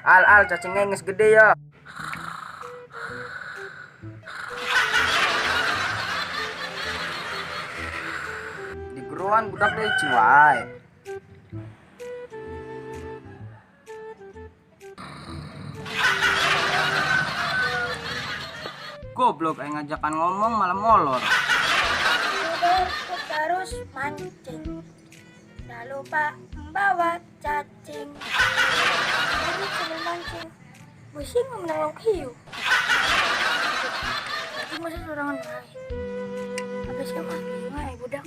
Al al cacingnya geus gede ya. Digeroan budak deui cing wae. Goblok aing ngajakan ngomong malah molor. Terus mancing. Jangan lupa membawa cacing. Jadi sambil mancing, pusing menang lauk hiu. Jadi masa sorangan wae. Apa sih mah? Wae budak.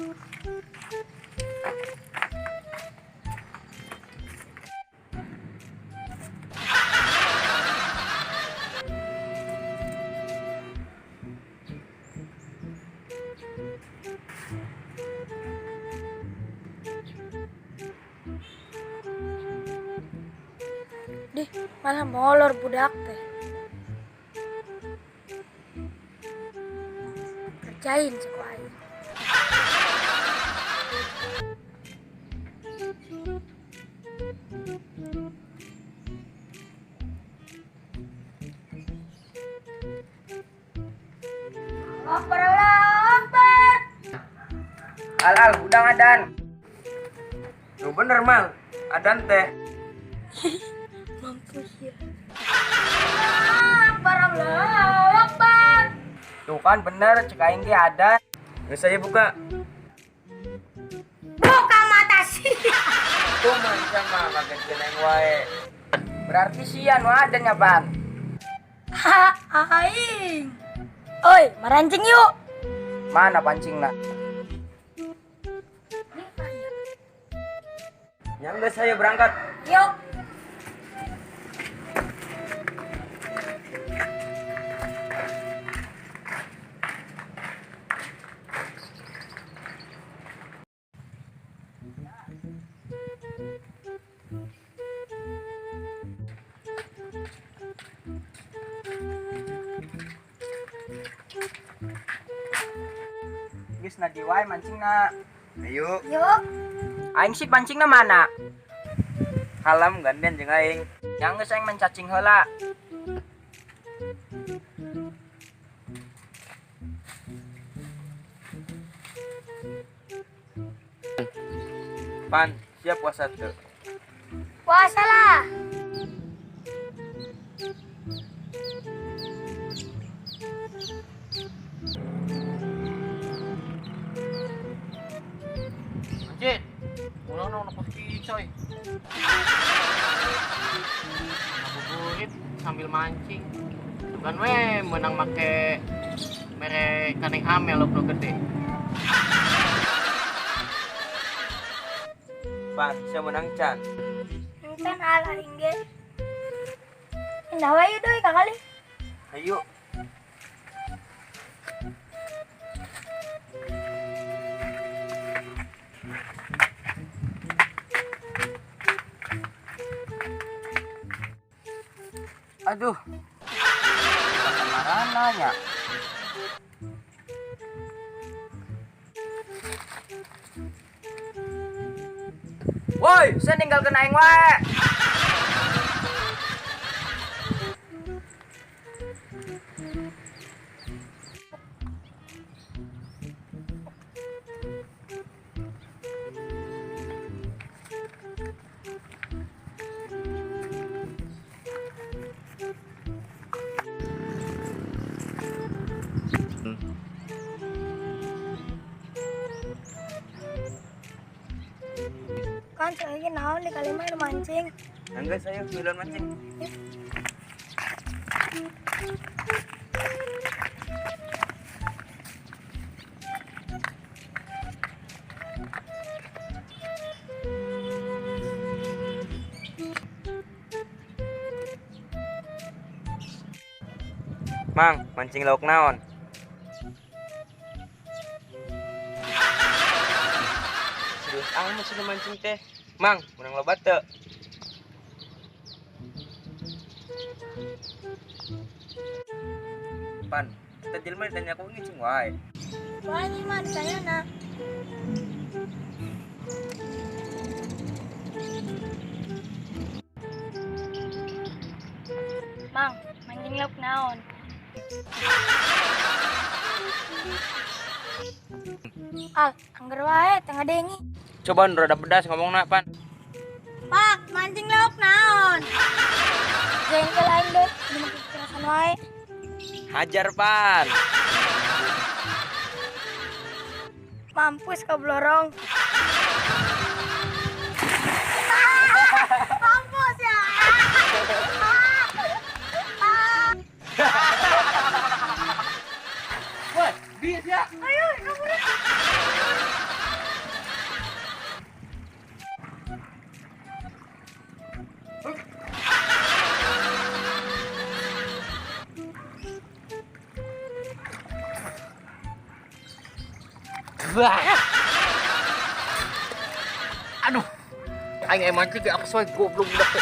Dih, malah molor budak teh. Kerjain seku aing. Akbar, Allah Akbar. Al al udang adan. Tuh bener mal, adan teh. Mampus ya. Akbar, Allah Akbar. Tuh kan bener cek aing ge adan. Geus saya buka. Buka mata sih. Tuh manca mah kaget aing wae. Berarti sia nu adan nya ban. Ha, aing. Oi, marancing yuk. Mana pancingna? Yang geus saya berangkat. Yuk. Geus na di wae mancingna. Ayo. Yuk. Aing sih pancingna mana? Halam ganden jeung aing. Yang geus aing mencacing heula. Pan, siap puasa teu? Puasa lah. Anjir, ulah nong nopos coy. Ngabuburit sambil mancing. Bukan we menang make mere kaneng amel lo gede. Pan, sia menang can. Can al aing ge. Indah wae deui ka kali. Ayo. Aduh. Kamarana nya. Woi, saya ninggalkeun aing wae. Kan saya naon di kali mah mancing. Enggak saya miluan mancing. Mang, mancing lauk naon? Serius amat sudah mancing teh. Mang, menang loba teu? Pan, eta jelema ditanya ku ngicing wae. Wae mah ditanyana. Mang, mancing lauk naon? Al, angger wae tengah dengi. Coba nu rada pedas ngomongna, Pan. Pak, mancing lauk naon? Jengkel aing deh, kudu make kekerasan wae. Hajar, Pan. Mampus kau blorong. Mampus ya. Woi, bis ya. Ayo, kabur. Wah. Aduh. Aing mancing ge apes wae, goblok budak teh.